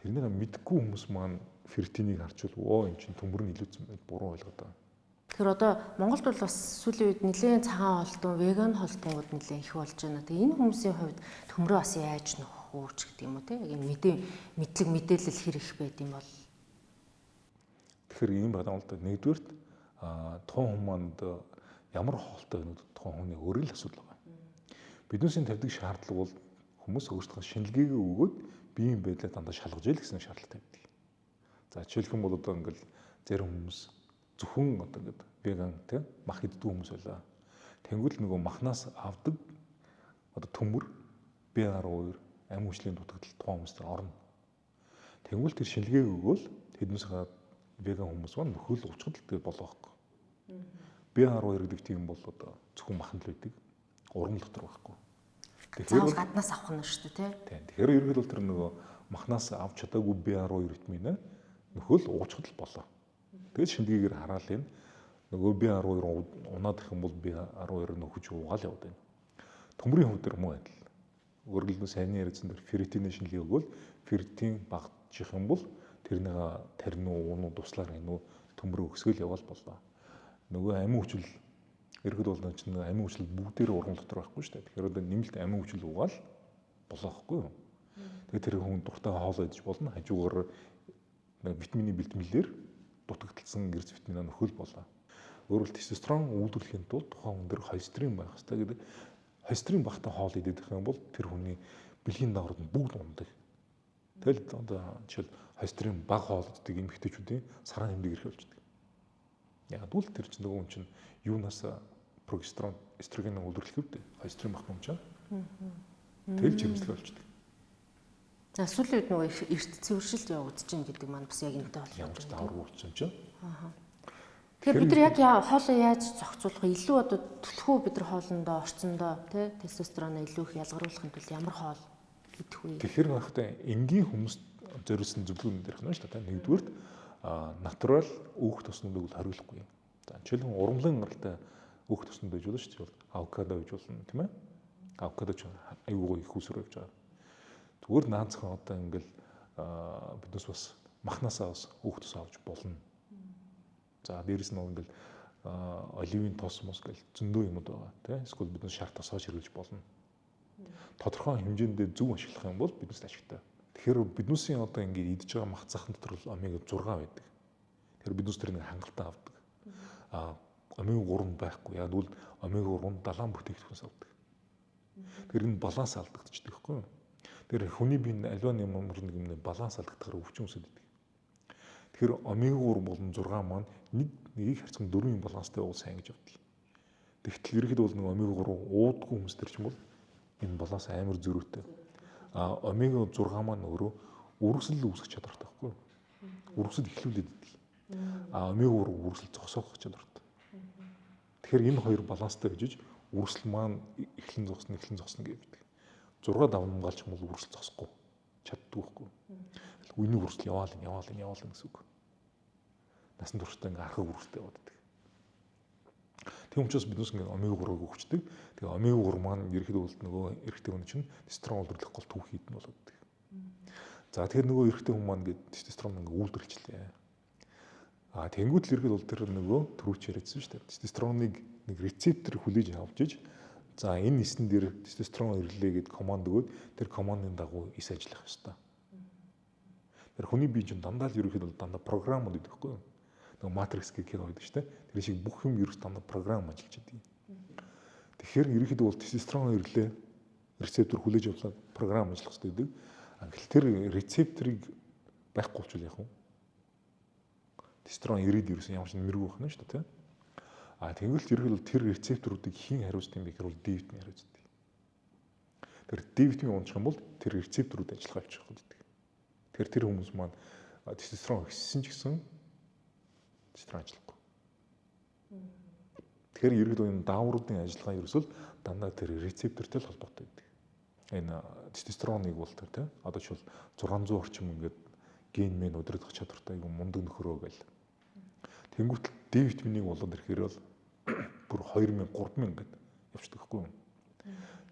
Speaker 2: Тэрнийг мэдгүй хүмүүс маань ферритинийг харчвал өө эн чинь төмөр нь илүүцсэн байх буруу ойлгоод байгаа.
Speaker 1: Тэгэхээр одоо Монголд бол бас сүүлийн үед нэлээд цагаан холдон, веган холдонгууд нэлээд их болж байна. Тэгээ энэ хүмүүсийн хувьд төмрөө бас яаж нөхөх үү ч гэдэг юм уу те. Яг энэ мэдээ мэдлэг мэдээлэл хэр их байд юм бол.
Speaker 2: Тэгэхээр ийм байгаа л да. Нэгдүгээрт тухайн хүн манд ямар хоолтой вэ гэдэг тухайн хүний өөрийн л асуудал байгаа. Биднээсийн тавьдаг шаардлага бол хүмүүс өөрсдийнхөө шинэлгээгээ өгөөд биеийн байдлаа дандаа шалгаж ийл гэсэн шаардлага тавьдаг. За жишээлх юм бол одоо ингээл зарим хүмүүс зөвхөн одоо ингээд веган тий мах иддэг хүмүүс байлаа. Тэнгүүл нөгөө махнаас авдаг одоо төмөр B12 амь хүчлийн дутагдал тухайн хүмүүс төр орно. Тэнгүүл тэр шинэлгээг өгөөл тэднээсээ веган хүмүүс маань нөхөл уучхад л тэгэл болоо байхгүй. B12 гэдэг тийм бол одоо зөвхөн маханд л байдаг. Ургамал дотор байхгүй.
Speaker 1: Тэгэхээр гаднаас авах нь шүү дээ тий.
Speaker 2: Тэгэхээр ерөнхийдөө бол тэр нөгөө махнаас авч чадаагүй B12 витамин нөхөл уучхад л болоо. Тэгээд шинэлгээгээр хараал энэ нөгөө B12 унаад их юм бол B12 нөхөж уугаал яваад байна. Төмрийн хувьд тэр муу адил. Өөрөөр хэлбэл сайн яриадсан дээр ферритиний шинэлгээ өгвөл ферритин багтчих юм бол тэрнийг тарин уу уун уу туслаар энэ үү төмрөө өсгөл яваал боллоо. Нөгөө амин хүчил ерхэд бол чинь амин хүчил бүгдээр ургамал дотор байхгүй шүү дээ. Тэгэхээр одоо нэмэлт амин хүчил уугаал болоо байхгүй юу? Тэгээд тэр хүн дуртай хоол идэж болно. Хажуугаар витамины бэлтгэлээр дутагдaltaсан гэрц витаминаа нөхөл болоо. Өөрөөр тестостерон үйлдвэрлэхийн тулд тухайн хүн дээр холестерин байх хэрэгтэй гэдэг. Холестерин багатай хоол идэх юм бол тэр хүний бэлгийн дагаврууд нь бүгд ундаг. Тэгэл одоо жишээл холестерин бага хоол иддэг эмэгтэйчүүдийн саран хэмдэг ирэх болчдөг. Яг л тэр чинь нөгөө хүн чинь юунаас прогестерон, эстроген үйлдвэрлэх үү? Холестерин багатай хүн чинь. Тэгэл жирэмслэг болчдөг.
Speaker 1: За сүүлийн үед нөгөө эрт цэвэршилт явагдаж байна гэдэг маань бас яг энэтэй холбоотой.
Speaker 2: Ямар ч даваргүй болсон чинь.
Speaker 1: Аа. Тэгэхээр бид нар яг хоолоо яаж зохицуулах вэ? Илүү одоо түлхүү бид нар хоолндоо, орцондоо тий тестостероноо илүү их ялгаруулахын тулд ямар хоол идэх вэ?
Speaker 2: Тэгэхээр багтаа энгийн хүмүүст зориулсан зөвлөгөөнүүд ярих нь шүү дээ. Нэгдүгüүрт натурал өөх тоснуудыг бол хориглохгүй. За жишээлбэл ургамлын гаралтай өөх тоснууд байж болно шүү дээ. Авокадо байж болно, тийм ээ? Авокадо ч аюу гоо их үүсвэр явж байгаа. Зүгээр наанцхан одоо ингээл биднес бас махнасаа бас өөх тос авч болно. За дээрэс нь ингээл оливын тос мос гэл зөндөө юмуд байгаа тий. Эсвэл бид нар шар тосоо хэрэглэж болно. Тодорхой хэмжээнд зөв ашиглах юм бол биднес ашигтай. Тэгэхээр биднээсийн одоо ингээд идж байгаа мах цахан дотор омега 6 байдаг. Тэгэхээр биднес тэр нэг хангалттай авдаг. А омега 3 байхгүй. Яг бол омега 3 далайн бүтээгдэхүүнээс авдаг. Тэгэхээр энэ баланс алдагдчихдаг байхгүй юу? Тэр хүний биеийн аливаа ямар нэг юм баланс алдагдахаар өвчин үүсээд байдаг. Тэгэхээр омега 3 болон 6 маань нэг нэгийг харьцан дөрвөн баланстай байвал сайн гэж явдаг. Тэгтэл ерөнхийдөө бол нэг омега 3 уудгүй хүмүүс төр ч юм бол энэ баланс амар зөрүүтэй. А омега 6 маань өөрөө үргэлжлэл үүсгэх чадвартай байхгүй юу? Үргэлжлэл эхлүүлээд идэг. А омега 3 үргэлжлэл зогсоох чадвартай. Тэгэхээр энэ хоёр баланстай гэж үргэлжлэл маань эхлэн зогсно, эхлэн зогсно гэж явдаг. 6 давмгаалч юм бол үргэлжлэл зогсохгүй чаддгүй байхгүй. Үний үргэлжлэл яваал яваал яваал гэсэн үг. Насан туршдаа ингээ архаг үргэлжлэлтэй яваад байдаг. Тийм учраас биднес ингээ омега 3-ыг өгчдөг. Тэгээ омега 3 маань ерөнхийдөө бол нөгөө эрэгтэй хүн чинь тестостерон үйлдвэрлэх гол түүх хийд нь болоод байдаг. За тэгэхээр нөгөө эрэгтэй хүн маань ингээ тестостерон ингээ үйлдвэрлэчлээ. А тэнгуут л ерөнхийдөө бол тэр нөгөө түрүүч яриадсан шүү дээ. Тестостероныг нэг рецептор хүлээж авч иж за энэ эсэн дээр тестостерон ирлээ гэд команд өгөөд тэр командын дагуу эс ажиллах ёстой. Тэр хүний бие чинь дандаа л ерөнхийдөө бол дандаа програмууд гэдэг байхгүй юу? Нөгөө матрикс гэх кино байдаг шүү дээ. Тэр шиг бүх юм ерөөс дандаа програм ажиллаж байдаг. Тэгэхээр ерөнхийдөө бол тестостерон ирлээ рецептор хүлээж авлаа програм ажиллах ёстой гэдэг. А гэтэл тэр рецепторыг байхгүй болчихвол яах вэ? Тестостерон ирээд ерөөсөн ямар ч нэмэргүй байх нь шүү дээ, тийм. А тэгвэл ерөнхийдөө тэр рецепторуудыг хэн хариуцдаг юм бэ гэхээр бол Д витамин хариуцдаг. Тэр Д витамин унчих юм бол тэр рецепторууд ажиллах болчих гэдэг. Тэгэхээр тэр хүмүүс маань тестостерон өссөн ч гэсэн тестостерон ажиллахгүй. Тэгэхээр ерөнхийдөө энэ даавруудын ажиллагаа ерөөсөө дандаа тэр рецептортой л холбоотой байдаг. Энэ тестостероныг бол тэр тийм одоо жишээл 600 орчим ингээд ген мэн удирдах чадвартай юм мундаг нөхрөө гэл. Тэнгүүт Д витаминыг болоод ирэхээр бол бүр 2000 3000 гэд явчихдаг байхгүй юу?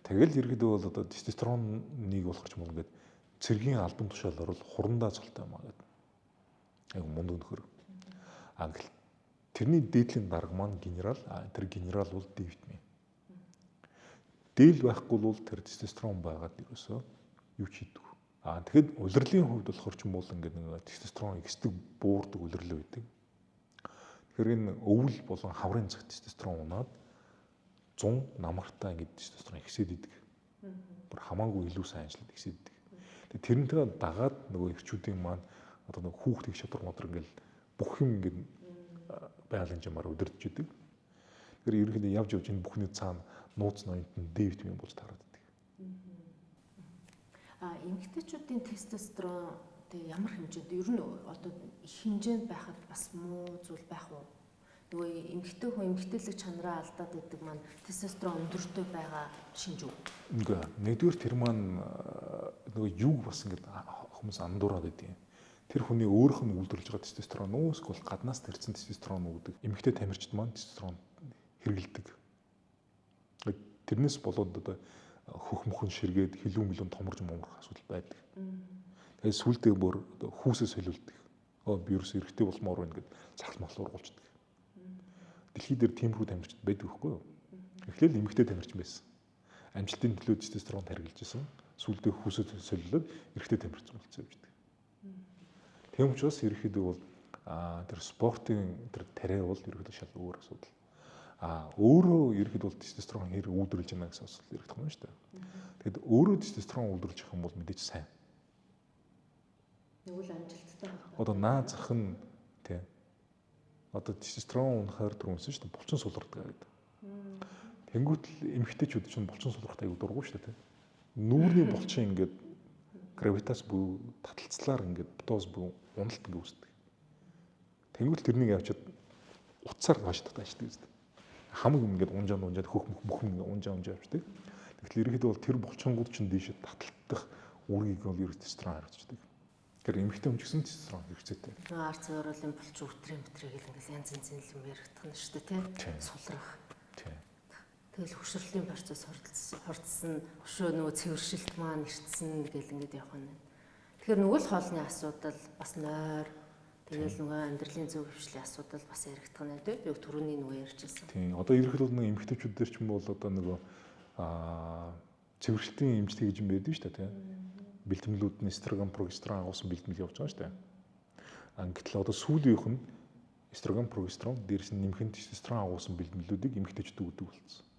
Speaker 2: Тэгэл ерөнхийдөө бол одоо тестостероныг болохоор ч юм уу ингээд цэргийн албан тушаалаар бол хурандаа цолтой юм аа гэдэг. Айгу мундаг нөхөр. А гэтэл тэрний дээдлийн дарга маань генерал, тэр генерал бол Д витамин. Дээл байхгүй бол тэр тестостерон байгаад ерөөсөө юу ч хийдэг. А тэгэхэд улирлын хувьд болохоор ч юм бол ингээд нэг тестостерон ихсдэг буурдаг улирал байдаг. Тэгэхээр энэ өвөл болон хаврын цагт тестостерон унаад 100 намартай ингээд тестостерон ихсээд идэг. Бүр хамаагүй илүү сайн ажиллаад ихсээд идэг. Тэгээ тэрнтэйгээ дагаад нөгөө эрчүүдийн маань одоо нөгөө хүүхдийн шатар модар ингээд бүх юм ингээд байгалийн жамаар өдөрдөж идэг. Тэгэхээр ерөнхийдөө явж явж энэ бүхний цаана нууц ноёнт нь Д витамин болж тараад идэг.
Speaker 1: А эмэгтэйчүүдийн тестостерон тэгээ ямар хэмжээнд ер нь одоо их хэмжээнд байхад бас муу зүйл байх уу? Нөгөө эмэгтэй хүн эмэгтэйлэг чанараа алдаад идэг маань тестостерон өндөртэй байгаа шинж үү?
Speaker 2: Үгүй. Нэгдүгээр тэр маань нөгөө юг бас ингээд хүмүүс андуураад идэг юм. Тэр хүний өөрөх нь үйлдвэрлэж байгаа тестостерон уу эсвэл гаднаас төрсэн тестостерон уу гэдэг. Эмэгтэй тамирчид маань тестостерон хэрэгэлдэг. Тэрнээс болоод одоо хөх мөхөн ширгээд хилүү мэлүүн томорж момрох асуудал байдаг. Тэгээд сүулдэ бүр хүүсээ солиулдаг. Би ерөөсөө эрэгтэй болмоор байна гэд сахал махал ургуулждаг. Дэлхий дээр тиймэрхүү тамирчид байдаг байхгүй юу? Эхлээл эмэгтэй тамирчин байсан. Амжилтын төлөө тестостерон тархилж исэн. Сүулдэ хүүсээ солиулаад эрэгтэй тамирчин болсон явж байдаг. Тийм учраас ерөнхийдөө бол тэр спортын тэр тариа бол ерөнхийдөө шал өөр асуудал. Өөрөө ерөнхийдөө бол тестостерон хэр үйлдвэрлэж байна гэсэн асуудал яригдах юм шүү дээ. Тэгэхэд өөрөө тестостерон үйлдвэрлэж явах юм бол мэдээж сайн.
Speaker 1: Нөгөө л амжилттай байна.
Speaker 2: Одоо наа зах нь тий. Одоо тестостерон унахаар түрүүнсэн шүү дээ. Булчин сулардаг гэдэг. Тэнгүүт л эмэгтэйчүүд чинь булчин сулрахтай аягүй дургу шүү дээ тий. Нүүрний булчин ингээд гравитац буюу таталцлаар ингээд птоз буюу уналт ингээд үүсдэг. Тэнгүүт тэрнийг авчиад утсаар хашдаг таашдаг гэдэг. Хамаг юм ингээд унжаа унжаад хөх мөх мөх юм унжаа унжаа авчдаг. Тэгэхээр ерөнхийдөө бол тэр булчингууд чинь дээшээ таталтах үүргийг бол ерөнхийдөө тестостерон хариуцдаг. Тэгэхээр эмэгтэй хүн ч гэсэн тестостерон хэрэгцээтэй.
Speaker 1: Арц зөөрөлийн булчин өтрийн мэтрийг л ингээл янз янзын юм яригдах нь шүү дээ тий. Сулрах.
Speaker 2: Тий.
Speaker 1: Тэгэл хөшөрлийн процесс хурдсан, хөшөө нөгөө цэвэршилт маань эртсэн гэл ингээд явах нь. Тэгэхээр нөгөө л хоолны асуудал бас нойр, тэгэл нөгөө амьдралын зөв хвшлийн асуудал бас яригдах нь тий. Би түрүүний нөгөө ярьжсэн.
Speaker 2: Тийм. Одоо ерөнхийдөө нөгөө эмэгтэйчүүд дээр ч юм бол одоо нөгөө цэвэршилтийн эмчилгээ гэж юм байдаг шүү дээ тий. Бэлтгэлүүд нь эстроген, прогестерон агуулсан бэлтгэл явж байгаа шүү дээ. Гэтэл одоо сүүлийн үеийнх нь эстроген, прогестерон, дээрс нь нэмэх нь тестостерон агуулсан бэлтгэлүүдийг эмэгтэйчүүд өгдөг болсон.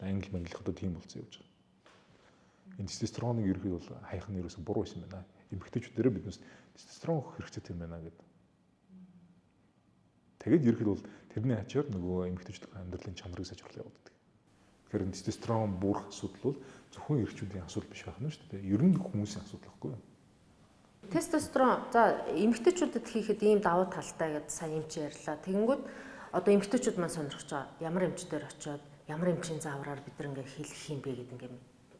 Speaker 2: Англи манглих одоо тийм болсон явж байгаа. Энэ тестостероныг ерөнхийдөө бол хаях нь ерөөсөө буруу байсан байна. Эмэгтэйчүүдээрээ биднээс тестостерон өгөх хэрэгцээтэй юм байна гэдэг. Тэгээд ерөнхийдөө бол тэрний ачаар нөгөө эмэгтэйчүүдийн амьдралын чанарыг сайжруулах явагддаг. Тэгэхээр энэ тестостерон буурах асуудал бол зөвхөн эрчүүдийн асуудал биш байх нь шүү дээ. Ер нь хүмүүсийн асуудал байхгүй юу?
Speaker 1: Тестостерон за эмэгтэйчүүдэд хийхэд ийм давуу талтай гэдээ сайн эмч ярьлаа. Тэгэнгүүт одоо эмэгтэйчүүд маань сонирхож байгаа. Ямар эмчдэр очиод ямар эмчийн заавраар бид нар ингээ хийх юм бэ гэдэг ингээ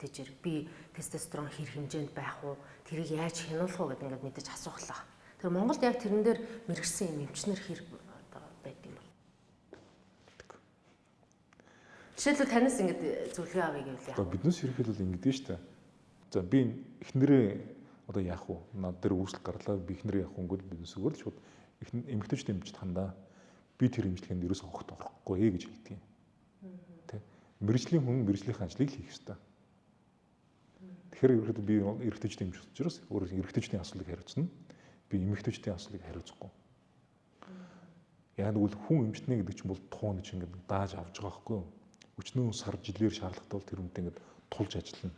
Speaker 1: мэдээж хэрэг. Би тестостерон хэр хэмжээнд байх уу? Тэрийг яаж хянуулах уу гэдэг ингээд мэдээж асуух лаа. Тэр Монголд яг тэрэн дээр мэрэгсэн юм эмчнэр хэр одоо байдаг юм бол. Жишээлбэл танаас ингээд зөвлөгөө авъя гэвэл яах вэ?
Speaker 2: Биднээс ерөнхийдөө бол ингэдэж шүү дээ. За би эхнэрээ одоо яах вэ? Над дээр үүсэл гарлаа. Би эхнэрээ яах вэ гэвэл биднээс өөр л шууд эмэгтэйчүүд эмчид хандаа. Би тэр эмчилгээнд ерөөсөө огт орохгүй гэж хэлдэг юм. Тэ. Мэргэжлийн хүн мэргэжлийнхэн ажлыг л хийх ёстой. Тэгэхээр ерөнхийдөө би эрэгтэйчүүдийн эмч учраас өөрөө эрэгтэйчүүдийн асуудлыг хариуцна. Би эмэгтэйчүүдийн асуудлыг хариуцахгүй. Яг тэгвэл хүн эмчтнэ гэдэг чинь бол тухайн нэг чинь ингээд дааж авч байгаа байхгүй юу? Өчнөө сар жилээр шаардлагатай бол тэр хүнтэй ингээд тулж ажиллана.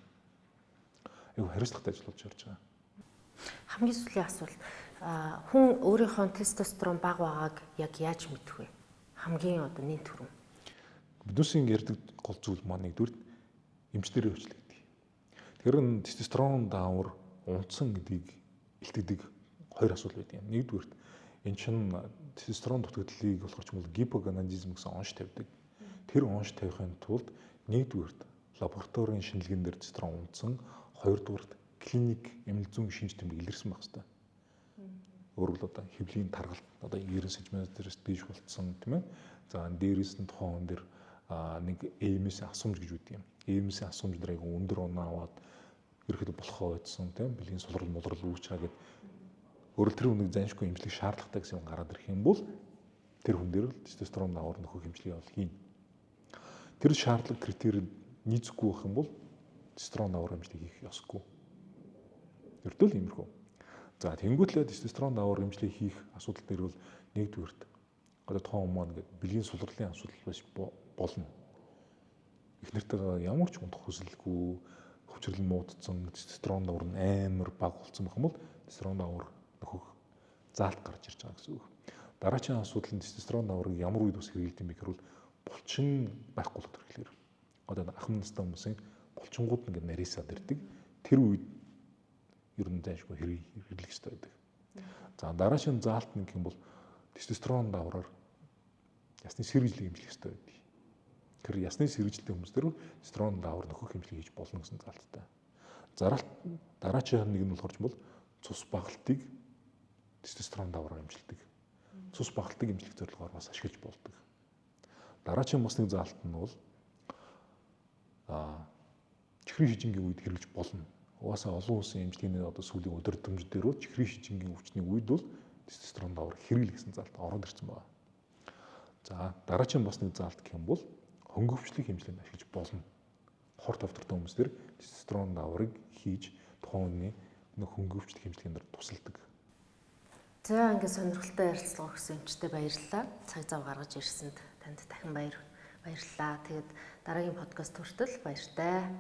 Speaker 2: Айгу хариуцлагатай ажил болж ярьж байгаа.
Speaker 1: Хамгийн сүүлийн асуулт. Хүн өөрийнхөө тестостерон бага байгааг яг яаж мэдэх вэ? Хамгийн одоо нэн түрүүн.
Speaker 2: Биднээсийн ярьдаг гол зүйл маань нэгдүгээр эмчнэрийн хөгжил гэдэг. Тэгэхээр энэ тестостерон даавар унтсан гэдгийг илтгэдэг хоёр асуудал байдаг юм. Нэгдүгээрт энэ чинь тестостерон дутагдлыг болохоор ч юм бол гипогонадизм гэсэн онш тавьдаг. Тэр онш тавихын тулд нэгдүгээрт лабораторийн шинжилгээнд дээр тестостерон унтсан, хоёрдугаарт клиник эмнэлэг зүйн шинж тэмдэг илэрсэн байх хэрэгтэй. Өөрөөр хэлбэл одоо хэвлийн таргалт одоо 90 см-ээс дээш болцсон тийм ээ. За дээрээс нь тухайн хүн дээр нэг ЭМС асуумж гэж үүдэг юм. ЭМС асуумж дээр айгу өндөр оноо аваад ерөөхдөө болохоо байцсан тийм бэлгийн сулрал мулрал үүсч байгаа гэд өөрөөр тэр хүнийг заншгүй эмчлэх шаардлагатай гэсэн юм гараад ирэх юм бол тэр хүн дээр л тестостерон давар нөхөх эмчилгээ бол хийнэ. Тэр шаардлага критерид нийцэхгүй байх юм бол тестостерон давар эмчлэг хийх ёсгүй. Ердөө л иймэрхүү. За тэнгуүтлээ тестостерон давар эмчлэг хийх асуудал дээр бол нэгдүгээрт Одоо тухайн хүн маань ингээд бэлгийн сулралын асуудал байж болно. Их нэртэйгээ ямар ч унтах хүсэлгүй, хөвчрөл муудсан, тестостерон давар нь амар бага болсон байх юм бол тестостерон давар нөхөх заалт гарч ирж байгаа гэсэн үг. Дараагийн асуудал нь тестостерон даврыг ямар үед бас хэрэглэдэг юм бэ гэхээр булчин байхгүй болох төрхлөөр. Одоо ахмад настай хүмүүсийн булчингууд ингээд нарийсаад ирдэг. Тэр үед ер нь зайшгүй хэрэглэх ёстой байдаг. За, дараагийн заалт нь гэх юм бол тестостерон давраар ясны сэргийлийг эмчлэх ёстой байдаг. Тэр ясны сэргийлэлтэй хүмүүс дээр тестостерон давар нөхөх эмчилгээ хийж болно гэсэн заалттай. Заралт дараагийн нэг нь болохоор бол цус багалтыг тестостерон давраар эмчилдэг. Цус багалтыг эмчлэх зорилгоор бас ашиглаж болдог. Дараагийн бас нэг заалт нь бол чихрийн шижингийн үед хэрэглэж болно. Угаасаа олон улсын эмчилгээний одоо сүүлийн өдөртөмж дээр бол чихрийн шижингийн өвчний үед бол тестостерон давар хэрэглэх гэсэн заалт ороод ирсэн байна. За, дараагийн бас нэг заалт гэх юм бол хөнгөвчлөх эмчилгээнд ашиглаж болно. Хор товтортой хүмүүс төр тестостерон даврыг хийж тухайн хүний хөнгөвчлөх эмчилгээнд тусалдаг.
Speaker 1: За, ингээд сонирхолтой ярилцлага өгсөн эмчтэй баярлалаа. Цаг зав гаргаж ирсэнд танд дахин баярлалаа. Тэгээд дараагийн подкаст хүртэл баяртай.